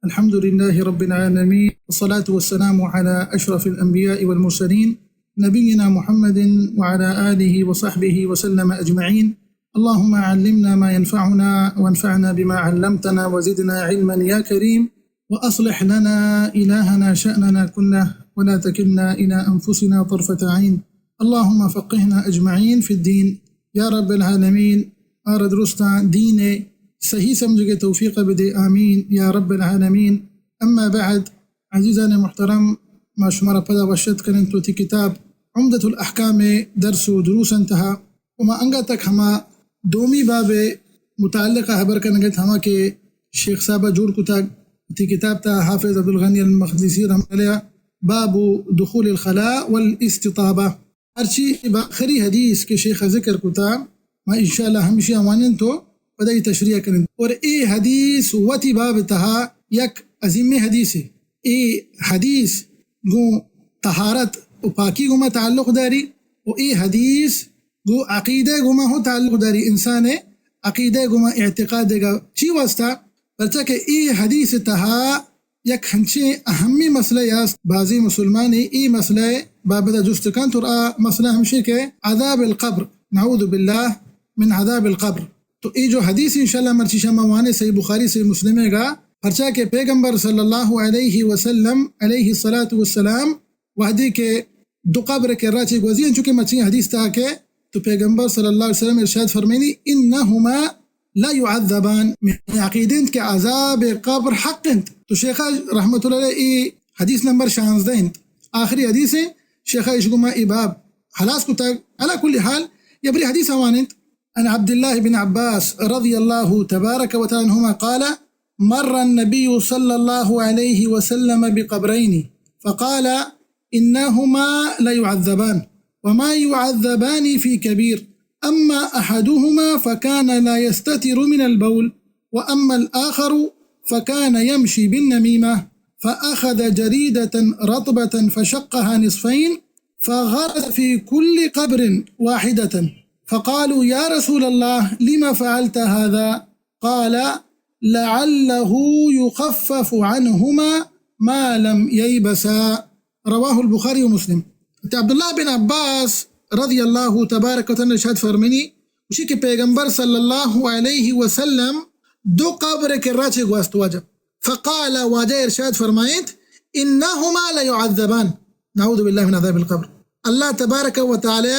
الحمد لله رب العالمين، والصلاة والسلام على أشرف الأنبياء والمرسلين، نبينا محمد وعلى آله وصحبه وسلم أجمعين. اللهم علمنا ما ينفعنا وانفعنا بما علمتنا وزدنا علما يا كريم، وأصلح لنا إلهنا شأننا كله ولا تكلنا إلى أنفسنا طرفة عين. اللهم فقهنا أجمعين في الدين. يا رب العالمين، مارا درستاں دین ءِ صحیح سمجھگ ءِ توفیق بدے، آمین یا رب العالمین. اما بعد، عزیزان محترم، ما شمارا پدا وش اتک کنیں تو وتی کتاب عمدۃ الاحکام ءِ درس و دروساں تہا، و ما انگا تک ہما دومی باب ءِ متعلق ہبر کنگ ءَ، ہما کہ شیخ صاحب ءَ جوڑ کتگ وتی کتاب تہا، حافظ عبدالغنی المقدسی رحمۃ اللہ علیہ، باب دخول الخلاء والاستطابہ. ہرچی آخری حدیث کہ شیخ ءَ ذکر کتا، ما انشاءاللہ ہمشی ءَ وانیں تو پدا ای تشریح کنیں. اور اے حدیث وتی باب تہا یک عظیم حدیثے. اے حدیث گوں طہارت و پاکی گوما تعلق داری، و اے حدیث گوں عقیدہ گوما ہوں تعلق داری. انسان ءِ عقیدہ گوما، اعتقاد گا. چی واسطہ؟ پرچا کہ اے حدیث تہا یک ہنچیں اہمیں مسئلہ است. بازیں مسلمانے اے مسئلہ ءِ بابت ءَ جست کنت، اور آ مسئلہ ہمشی کہ عذاب القبر، نعوذ باللہ من عذاب القبر. تو اے جو حدیث انشاءاللہ مرچی شما وانیں، صحیح بخاری، صحیح مسلم ءِ گا، پرچا کہ پیغمبر صلی اللہ علیہ وسلم، علیہ الصلاۃ والسلام، وہدے کہ دو قبر ءِ کرا چہ گوزی، انچو کہ مرچی حدیث تہا کہ تو پیغمبر صلی اللہ علیہ وسلم ارشاد فرمائنی، انہما لا يعذبان، من عقیدہ انت کہ عذاب قبر حق انت. تو شیخ رحمت اللہ علیہ اے حدیث نمبر شانزدہ انت، آخری حدیث انت. شیخ اش گما اے باب خلاص کتگ. علی کل حال، یہ بری حدیث ہوان انت. عن عبد الله بن عباس رضي الله تبارك وتعالى عنهما قال، مر النبي صلى الله عليه وسلم بقبرين فقال، إنهما ليعذبان وما يعذبان في كبير، أما أحدهما فكان لا يستتر من البول، وأما الآخر فكان يمشي بالنميمة، فأخذ جريدة رطبة فشقها نصفين، فغرز في كل قبر واحدة، فقالوا، يا رسول الله، لم فعلت هذا؟ قال، لعله يخفف عنهما ما لم ييبسا. رواه البخاري ومسلم. تو عبداللہ بن عباس رضی اللہ تبارک و تعالی عنہ ارشاد فرمانی، گوشی کہ پیغمبر صلی اللہ علیہ وسلم دو قبر ءِ کرا چہ گوست واجہ. فقال، واجہ ارشاد فرمائنت، انہما لیعذبان، نعوذ باللہ من عذاب القبر. اللہ تبارک و تعالی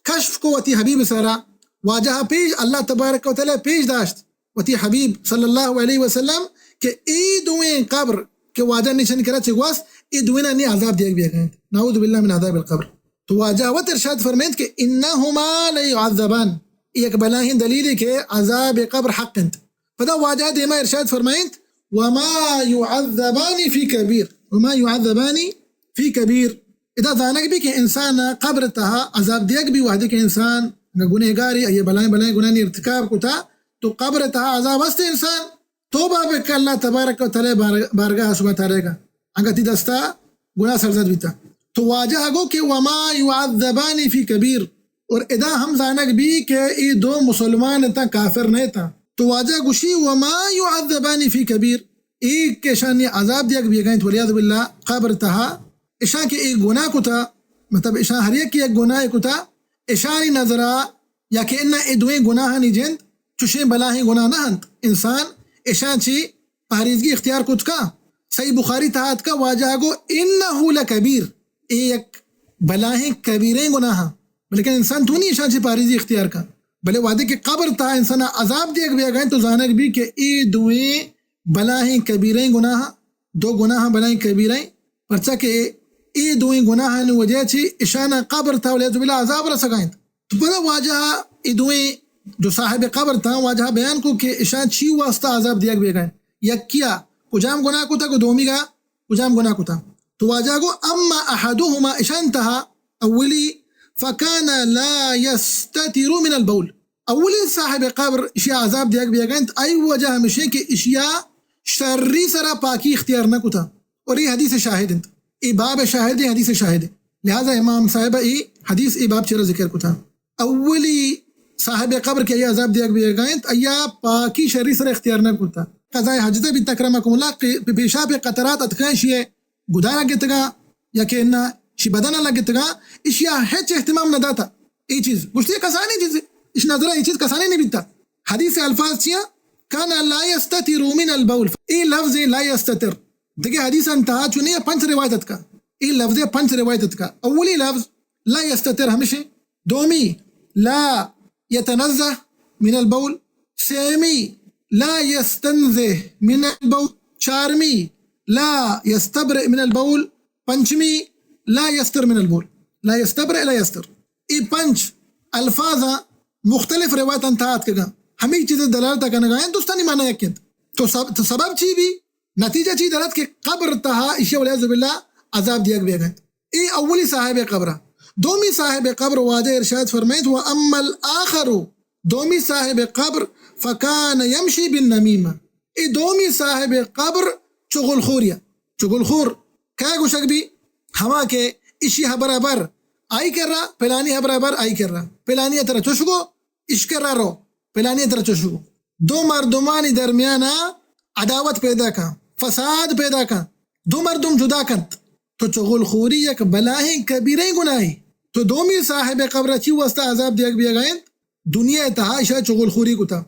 کشف کو وتی حبیب سرا، واجہ پیش، اللہ تبارک و تعالی پیش داشت وتی حبیب صلی اللہ علیہ وسلم کہ اے دوئیں قبر کہ واجہ نشان کرا چہ گوست، اے دوئینانی عذاب دیگ بیگ انت. نعوذ باللہ من عذاب القبر. تو واجہ وت ارشاد فرمائنت کہ انہما لیعذبان، اے یک بلاہیں دلیلے کہ عذاب قبر حق انت. پدا واجہ دیما ارشاد فرمائنت، وما يعذبان في كبير، وما يعذبان في كبير. ادا زانگ بی کہ انسان قبر تہا عذاب دیگ بی، وہدے کہ انسان گنہگاری، آئی بلائیں بلائیں گناہانی ارتکاب کتا، تو قبر تہا عذاب است. انسان توبہ بکا، اللہ تبارک و تعالی بار-، بارگاہ سبحانہ تعالی گا، اگاں تی دستا گناہ سرزد بیتا. تو واجہ گو کہ وما يعذبان في كبير، اور ادا ہم زانگ بی کہ اے دو مسلمان انتاں، کافر نہ انتاں. تو واجہ گوشی، وما يعذبان في كبير، اے کہ اشانی عذاب دیگ بیگا انت، والعياذ بالله، قبر تہا، اشاں کہ اے گناہ کتا، مطلب اشاں ہر یک یک گناہ کتا، اشانی نظرا یا کہ اناں اے دوئیں گناہانی جند چوشیں بلاہیں گناہ نہ انت، انسان اشاں چی پاریزگی اختیار کت کا. صحیح بخاری تہا اتکا، واجہ گو، انه لكبير، اے یک بلاہیں کبیریں گناہ، بلکن انسان تو نہیں اشاں چی پاریزی اختیار کا. بلے وہدے کہ قبر تہا انسان عذاب دیگ بیگا انت، تو زانگ بی کہ اے دوئیں بلاہیں کبیریں گناہ، دو گناہ بلاہیں کبیریں، پرچا کہ اے دوئیں گناہانی وجہ چی اشانا قبر تہا والعياذ بالله عذاب رسگا انت. تو پدا واجہ اے دوئیں جو صاحب قبر تاں، واجہ بیان کو کہ اشاں چی واسطہ عذاب دیگ بیگا انت، یکیا کجام گناہ کتا، گو دومیگا کجام گناہ کتا. تو واجہ گو، اما احدهما، اشان تہا اولی، فكان لا يستتر من البول، اولی صاحب قبر اشیا عذاب دیگ بیگا انت، آئی وجہ ہمشیں کہ اشیا شری سرا پاکی اختیار نہ کتا. اور اے حدیث شاہد انت، اے باب شاہد، اے حدیث شاہد انت. لہذا امام صاحب اے حدیث اے باب چرا ذکر کتا. اولی صاحب قبر کہ آئی عذاب دیگ بیگا انت، آئی پاکی شری سرا اختیار نہ کتا. قضائے حاجت بیتا، اکرمکم اللہ، کہ پیشاپ قطرات اتکاں، اشی گدارا گتگا یا کہ نہ، اشی بدنا لگتگا، اشیا ہچ اہتمام نہ داتا۔ اے چیز گوشتی کسانی چیز، اش نظرہ اے چیز کسانی نہیں بیتا۔ حدیث الفاظ چیا؟ کان لا یستتر من البول۔ اے لفظ لا یستتر دگہ حدیث انتہا چنے پنچ روایت اتکا۔ اے لفظ پنچ روایت اتکا۔ اولی لفظ لا یستتر ہمشہ، دومی لا یتنزہ من البول، سیمی لا یستنزہ من البول، چارمی لا یستبرئ من البول، پنچمی لا یستر من البول۔ لا یستبرئ، لا یستر۔ اے پنچ الفاظ مختلف روایتاں تہا اتکگاں۔ ہمے چیز دلالت کنگا ہیں، دوستانی معنی یک انت۔ تو سب-، تو سبب چی بی؟ نتیجہ چی درت کہ قبر تہا ایشی والعیاذ باللہ عذاب دیگ بیگ انت۔ اے اولی صاحب قبر۔ دومی صاحب قبر واجہ ارشاد فرمائیت، و اما الآخر، دومی صاحب قبر، فکان یمشی بالنمیمہ۔ اے دومی صاحب قبر چغل خوریا۔ چغل خور کئے گوشگ بی؟ ہما کہ اشی ہبرا بر آئی کرا، پلانی ہبرا بر آئی کرا، پلانی ترا چوش گو، اش کرا رو، پلانی ترا چوش گو۔ دو مردمانی درمیانا عداوت پیدا کن، فساد پیدا کن، دو مردم جدا کنت۔ تو چغل خوری یک بلاہیں کبیریں گناہے۔ تو دومی صاحب قبر چی واسطہ عذاب دیگ بیگا انت؟ دنیا تہا ایشا چغل خوری کتا۔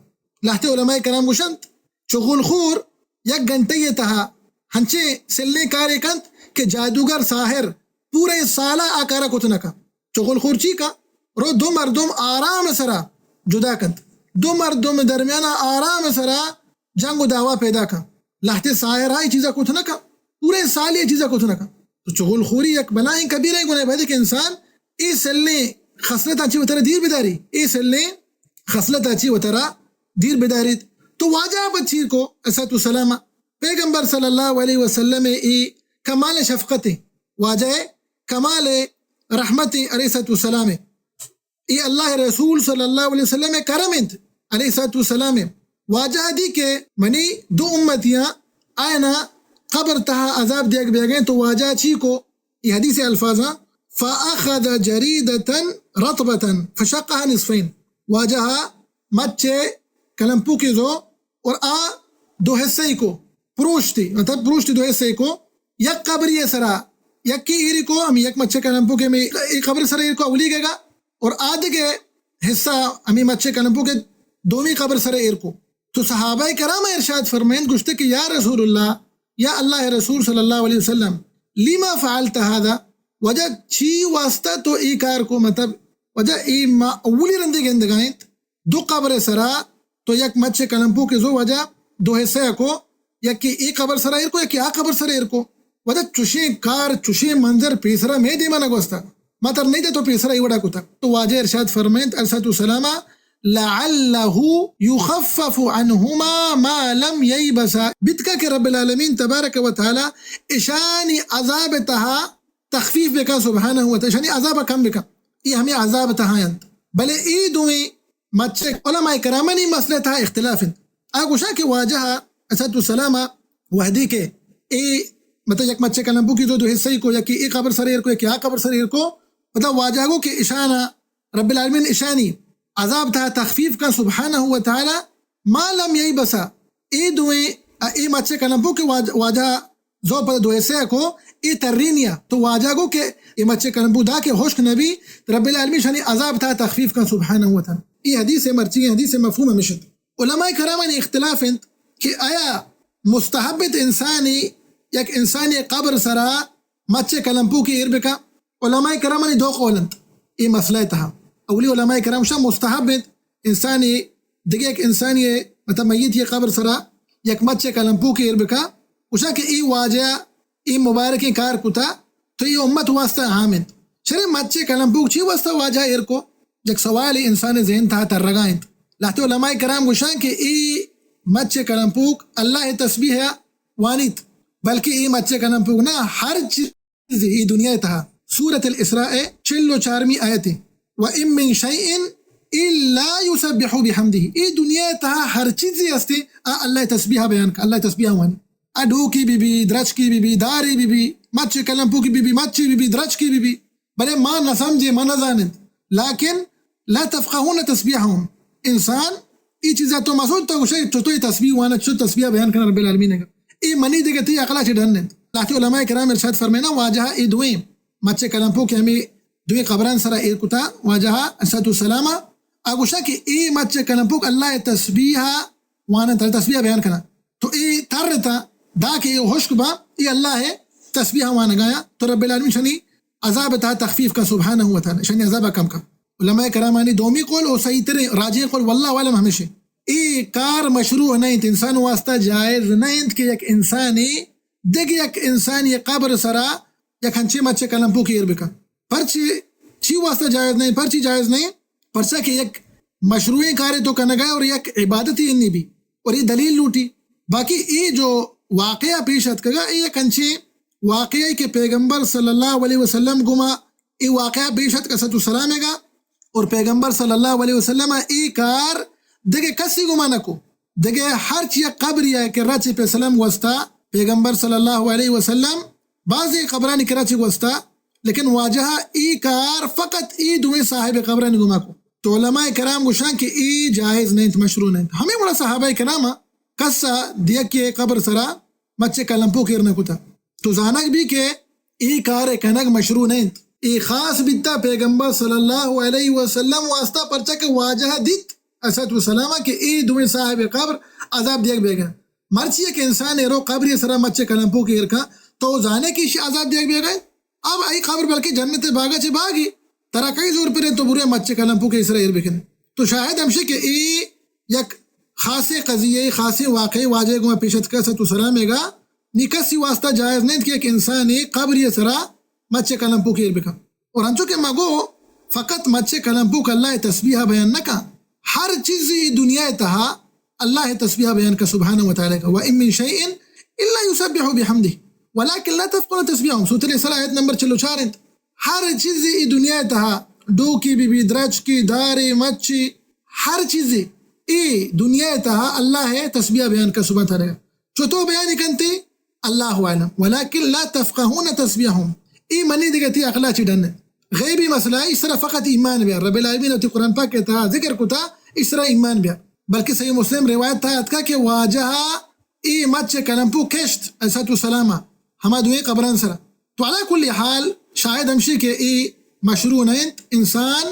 لہتے علماء کرام گوشنت، چغل خور یک گھنٹے تہا ہنچیں سلیں کارے کنت کہ جادوگر، ساحر پورے سالا آ کارا کت نہ کن۔ چغل خور چی کا؟ رو دو مردم آرام سرا جدا کنت، دو مردم درمیانا آرام سرا جنگ و دعوا پیدا کن۔ لہتے ساحر ہائی چیزا کت نہ کن، پورے سال یہ چیزا کت نہ کن۔ تو چغل خوری یک بلاہیں کبیرہ گناہ، باید کہ انسان اے سلیں خصلتاں چی وترا دیر بداری، اے سلیں خصلتاں چی وترا دیر بداریت۔ تو واجہ بچیر کو الصلوۃ والسلام، پیغمبر صلی اللہ علیہ وسلم اے کمال شفقت، واجہ کمال رحمت علیہ الصلوۃ والسلام۔ اے اللہ رسول صلی اللہ علیہ وسلم کرم انت، علیہ الصلوۃ والسلام۔ واجہ دی کہ منی دو امتیاں آئینا قبر تہا عذاب دیگ بیگیں، تو واجہ چی کو؟ اے حدیث الفاظاں، فاخذ جریدة رطبة فشقها نصفین۔ واجہ مچے کلمپوکے زو اور آ دو حصے کو پروشتی، مطلب پروشتی دو حصے کو، یک قبری سرا یکی ایری کو، ہم یک مچے کلمپوکے میں اے قبر سرا ایر کو اولی گگا، اور آدگے حصہ ہمیں مچے کلمپوکے دومی قبر سرا ایر کو۔ تو صحابہ کرام ارشاد فرمائیں، گوشتے کہ یا رسول اللہ، یا اللہ رسول صلی اللہ علیہ وسلم، لما فعلت هذا؟ وجہ چی واسطہ تو اے کار کو؟ مطلب وجہ اے ما اولی رندے گندگائیں، دو قبر سرا تو یک مچے کلمپوکے زو، واجہ دو حصہ کو، یکی اے قبر سرا ایر کو، یکی آ قبر سرا ایر کو۔ واجہ چشیں کار، چشیں منظر پیسرا میں دیما نہ گوستا۔ ما تر نہیں دے تو پیسرا اے وڑا کتا۔ تو واجہ ارشاد فرمائنت علیہ الصلوۃ والسلام، لعلہ یخفف عنہما ما لم ییبسا۔ بتکا کہ رب العالمین تبارک و تعالی اشانی عذاب تہا تخفیف بکن سبحانہ و تعالی، اشانی عذاب کم بکن۔ اے ہمیں عذاب تہا انت۔ بلے اے دوئیں مچک، علماء کرامانی مسئلہ تہا اختلاف انت۔ آ گوشاں کہ واجہ علیہ الصلوۃ والسلام وہدی کہ اے مطلب یک مچے کلمپوکی زو دو حصہ کو، یکی اے قبر سرا ایر کو، یکی آ قبر سرا ایر کو، مطلب واجہ گو کہ اشانا رب العالمین اشانی عذاب تہا تخفیف کن سبحانہ و تعالی، ما لم ییبسا، اے دوئیں، اے مچے کلمپوکے واج-، واجہ زو پدا دو حصہ کو، اے ترینیا، تو واجہ گو کہ اے مچے کلمپوک دا کہ ہشک نبی، رب العالمین شانی عذاب تہا تخفیف کن سبحانہ و تعالی۔ اے حدیث مرچی حدیث مفہوم ہمیش انت۔ علماء کرامانی اختلاف انت کہ آیا مستحب انت انسانی، یک انسانی قبر سرا مچے کلمپوکے ایر بکا؟ علماء کرامانی دو قول انت اے مسئلہ تہا۔ اولی علماء کرام شاہ مستحب انت انسانی دگہ یک انسانی مطلب میت یہ قبر سرا یک مچے کلمپوکے ایر بکا، گوشاں کہ اے واجہ اے مبارکیں کار کتا تو اے امت واسطہ عام انت۔ شرے مچے کلمپوک چی واسطہ واجہ ایر کو؟ یک سوال انسان ذہن تہا ترگا انت۔ لہتے علماء کرام گوشاں کہ اے مچے کلمپوک اللہ تسبیح وانیت، بلکہ اے مچے کلمپوک نہ، ہر چیز اے دنیا تہا۔ سورۃ الاسراء چل و چارمی آیت، و ان من شیء الا یسبح بحمدہ۔ اے دنیا تہا ہر چیزے ہستے آ اللہ تسبیح بیان کا، اللہ تسبیح وانی۔ آ ڈوکی بی بی، درچکی بی بی، داری بی بی، مچے کلمپوکی بی بی، مچی بی بی، درچکی بی بی۔ بلے ما نہ سمجھیں، ما نہ زانیں۔ لکن لا تفقهون تسبیحهم۔ انسان اے چیزا تو مسوچ، تو گوشے چتو اے تسبیح وانا، چتو تسبیح بیان کنا رب العالمین ءَ۔ اے منی دگہ تئی عقلا چہ ڈن انت۔ لہتے علماء کرام ارشاد فرمینا، واجہ اے دوئیں مچ کلمپوک، ہمے دوئیں قبران سرا ایر کتا واجہ علیہ الصلوۃ والسلام ءَ، آ گوشا کہ اے مچ کلمپوک اللہ ءِ تسبیح وانن، تسبیح بیان کنن۔ تو اے ترتا، دا کہ اے ہشک با، اے اللہ ءِ تسبیح وانگایا، تو رب العالمین شنی عذاب ءِ تہا تخفیف کا سبحانہ و تعالی، شنی عذاب کم کا۔ علماء کرامانی دومی قول او صحیح ترین راجح قول واللہ اعلم ہمیشہ، اے کار مشروع نہ انت، انسان واسطہ جائز نہ انت کہ یک انسانی دگہ یک انسانی قبر سرا یک ہنچیں مچ کلمپوک ایر بکن۔ پرچی، چی واسطہ جائز نہ انت؟ پرچی جائز نہ انت؟ پرچا کہ یک مشروعیں کارے تو کنگا اور یک عبادتی انی بھی، اور اے دلیل لوٹی۔ باقی اے جو واقعہ پیش اتکگا، اے یک انچیں واقعہ کہ پیغمبر صلی اللہ علیہ وسلم گما اے واقعہ پیش اتک، الصلوۃ والسلام گا، اور پیغمبر صلی اللہ علیہ وسلم اے کار دگہ کسی گما نہ کو۔ دگہ ہرچ یک قبرے کہ رچ پہ سلم گوستا پیغمبر صلی اللہ علیہ وسلم، بازیں قبرانی کرا چہ گوستا، لیکن واجہ اے کار فقط اے دوئیں صاحب قبرانی گما کو۔ تو علماء کرام گوشان کہ اے جائز نہ انت، مشروع نہ انت۔ ہمے وڑا صحابہ کرام کسا دیگے قبر سرا مچ کلمپوک ایر نہ کتا۔ تو زانگ بی کہ اے کار کنگ مشروع نہ انت۔ اے خاص بیتا پیغمبر صلی اللہ علیہ وسلم واسطہ، پرچا کہ واجہ دیت علیہ الصلوۃ والسلام کہ اے دوئیں صاحب قبر عذاب دیگ بیگا۔ مرچی یک انسان ایرو قبری سرا مچ کلمپوک ایر کا، تو زانے کہ ایشی عذاب دیگ بیگا۔ اب اے قبر بلکہ جنت باغا چہ باغی، ترا کئی زور پرے تو برے مچ کلمپوک اے سرا ایر بکنے۔ تو شاہد ہمشی کہ اے یک خاصیں قضیہ، خاصیں واقعے واجہ گما پیش اتکا علیہ الصلوۃ والسلام گا، نی کسی واسطہ جائز نہ انت کہ یک انسانے قبری سرا مچ کلمپوک ایر بکن۔ اور انچو کہ ما گو، فقط مچ کلمپوک اللہ ءِ تسبیح بیان نہ کن، ہر چیزے اے دنیا ءِ تہا اللہ ءِ تسبیح بیان کا سبحانہ و تعالی کا۔ وَإِن مِّن شَيْءٍ إِلَّا يُسَبِّحُ بِحَمْدِهِ وَلَكِنْ لَا تَفْقَهُونَ تَسْبِيحَهُمْ۔ سورۃ الاسراء آیت نمبر چل و چار انت۔ ہر چیزے اے دنیا ءِ تہا، ڈوکے بی بی، درچکے، دارے، مچے، ہر چیزے اے دنیا ءِ تہا اللہ ءِ تسبیح بیان کا سبحانہ و تعالی کا۔ چتو بیان کنتے؟ اللہ اعلم، ولکن لا تفقهون تسبیحهم۔ اے منی دگہ تئی عقلا چہ ڈن انت۔ غیبی مسئلہ، ایشی سرا فقط ایمان بیار۔ رب العالمین وتی قرآن پاک ءِ تہا ذکر کتا، ایشی سرا ایمان بیار۔ بلکہ صحیح مسلم روایت تہا اتکا کہ واجہ اے مچ کلمپو کشت علیہ الصلوۃ والسلام ہما دوئیں قبران سرا۔ تو علی کل حال شاہد ہمشی کہ اے مشروع نہ انت، انسان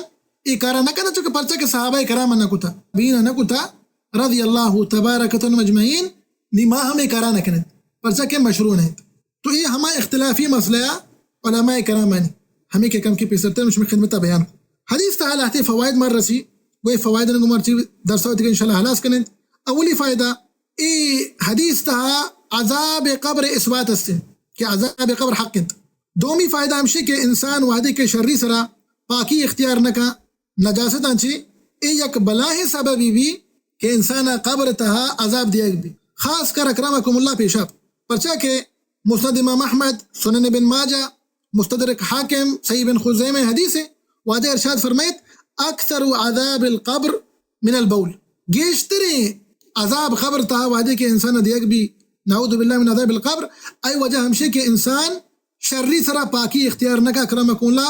اے کارا نہ کنا، چونکہ پرچا کہ صحابہ کرام نہ کتا، بین نہ کتا، رضی اللہ تبارک و تعالی عنہم اجمعین، نی ما ہم اے کارا نہ کنیں، پرچا کہ مشروع نہ انت۔ تو اے ہما اختلافی مسئلہ ءَ علماء کرامانی، ہمے کہ کم کہ پیسرتر شمئے خدمت ءَ بیان کو۔ حدیث تہا لہتے فوائد مر رسی، گوئے فوائد نگو مرچی درس ءَ وتی کہ انشاءاللہ ہلاس کنیں۔ اولی فائدہ، اے حدیث تہا عذاب قبر اثبات است انت کہ عذاب قبر حق انت۔ دومی فائدہ ہمشی کہ انسان وہدے کہ شری سرا پاکی اختیار نہ کن، نجاستاں چی، اے یک بلاہیں سببے بی کہ انسان ءَ قبر تہا عذاب دیگ بی، خاص کر اکرمکم اللہ پیشاب، پرچا کہ مسند امام احمد، سنن ابن ماجہ، مستدرک حاکم، صحیح ابن خزیمہ حدیث ہے، واجہ ارشاد فرمائیت، اکثر عذاب القبر من البول، گیشتریں عذاب قبر تہا وہدے کہ انسان ءَ دیگ بی، نعوذ باللہ من عذاب القبر، اے وجہ ہمشی کہ انسان شری سرا پاکی اختیار نہ کا، اکرمکم اللہ،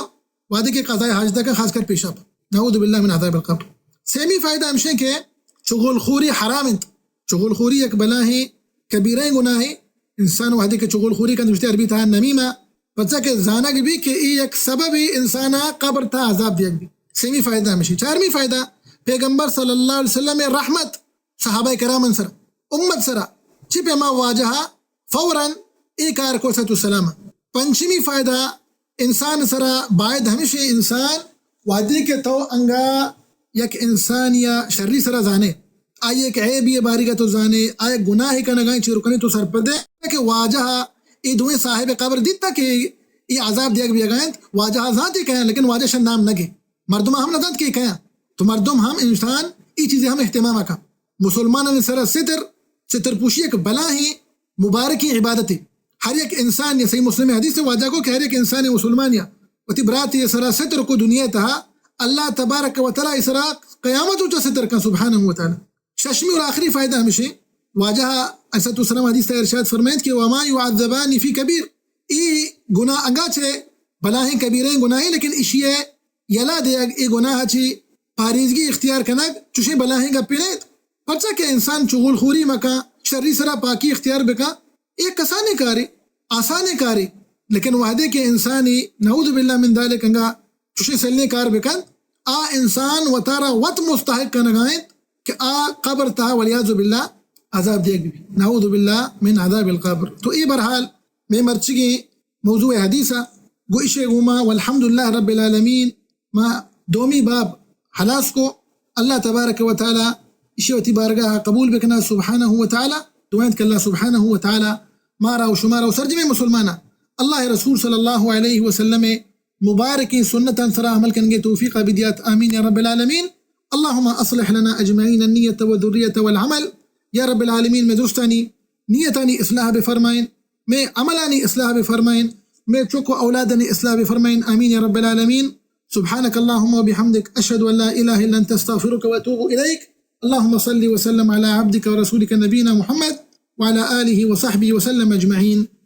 وہدے کہ قضاء حاجت کا، خاص کر پیشاب۔ نعوذ باللہ من عذاب القبر۔ سیمی فائدہ ہمشیں کہ چغل خوری حرام انت۔ چغل خوری یک بلاہیں کبیرہ گناہے۔ انسان وہدے کہ چغل خوری کنت، گوشتے عربی تہا نمیمہ، پرچا کہ زانگ بی کہ اے یک سببے انسان ءَ قبر تہا عذاب دیگ بی۔ سیمی فائدہ ہمشیں۔ چارمی فائدہ، پیغمبر صلی اللہ علیہ وسلم رحمت صحابہ کرام سرا، امت سرا، چی پیما واجہ فوراً اے کار کو علیہ السلام۔ پنچمی فائدہ، انسان سرا باید ہمیشیں انسان وہدے کہ تو انگا یک انسان یا شری سرا زانے، آئی یک عیبی بارگا تو زانے، آئی گناہ کنگائیں چیر کنے تو سرپدے کہ واجہ اے دوئیں صاحب قبر دیتا کہ اے عذاب دیگ بیگا انت، واجہ زانتے کہیں، لیکن واجہ شن نام نگے۔ مردم ہم نہ زانت کہ کیا۔ تو مردم ہم، انسان اے چیزے ہم اہتمام کا۔ مسلمانانی سرا ستر، ستر پوشی یک بلاہیں مبارکیں عبادتے۔ ہر یک انسان، یا صحیح مسلم حدیث واجہ کو کہ ہر یک انسان مسلمان یا وتی براتے سرا ستر کو دنیا تہا، اللہ تبارک و تعالی سرا قیامت چا ستر کا سبحانہ و تعالی۔ ششمی اور آخری فائدہ ہمشیں، واجہ علیہ السلام حدیث تہا ارشاد فرمائیت کہ وما يعذبان في كبير، اے گناہ انگا چہ بلاہیں کبیرہیں گناہے، لیکن اشی یلا دیگ اے گناہ چی پاریزگی اختیار کنگ چوشیں بلاہیں گپے نہ انت۔ پرچا کہ انسان چغل خوری مکا، شری سرا پاکی اختیار بکا، اے کسانیں کارے، آسانیں کارے، لیکن وہدے کہ انسانی نعوذ باللہ من ذالک انگا چوشیں سلیں کار بکنت، آ انسان وتارا وت مستحق کنگا انت کہ آ قبر تہا والعیاذ باللہ عذاب دیگ بی، نعوذ باللہ من عذاب القبر۔ تو اے بہرحال مئے مرچگیں موضوع حدیث ء گو اشے گوما والحمدللہ رب العالمین ما دومی باب ہلاس کو۔ اللہ تبارک و تعالی اشی وتی بارگاہ قبول بکنا سبحانہ و تعالی۔ دعا انت کہ اللہ سبحانہ و تعالی مارا و شمارا و سرجمیں مسلمانا اللہ رسول صلی اللہ علیہ وسلم مبارکیں سنتان سرا عمل کنگے توفیق بدیات، آمین یا رب العالمین۔ اللهم اصلح لنا اجمعین النیت والذریة والعمل۔ یا رب العالمین مئے درستانی نیتانی اصلاح بفرمائن، مئے عملانی اصلاح بفرمائن، مئے چک و اولادانی اصلاح بفرمائن، آمین یا رب العالمین۔ سبحانك اللهم وبحمدك، اشهد ان لا اله الا انت، استغفرك واتوب اليك۔ اللهم صل وسلم على عبدك ورسولك نبينا محمد وعلى آله وصحبه وسلم اجمعين۔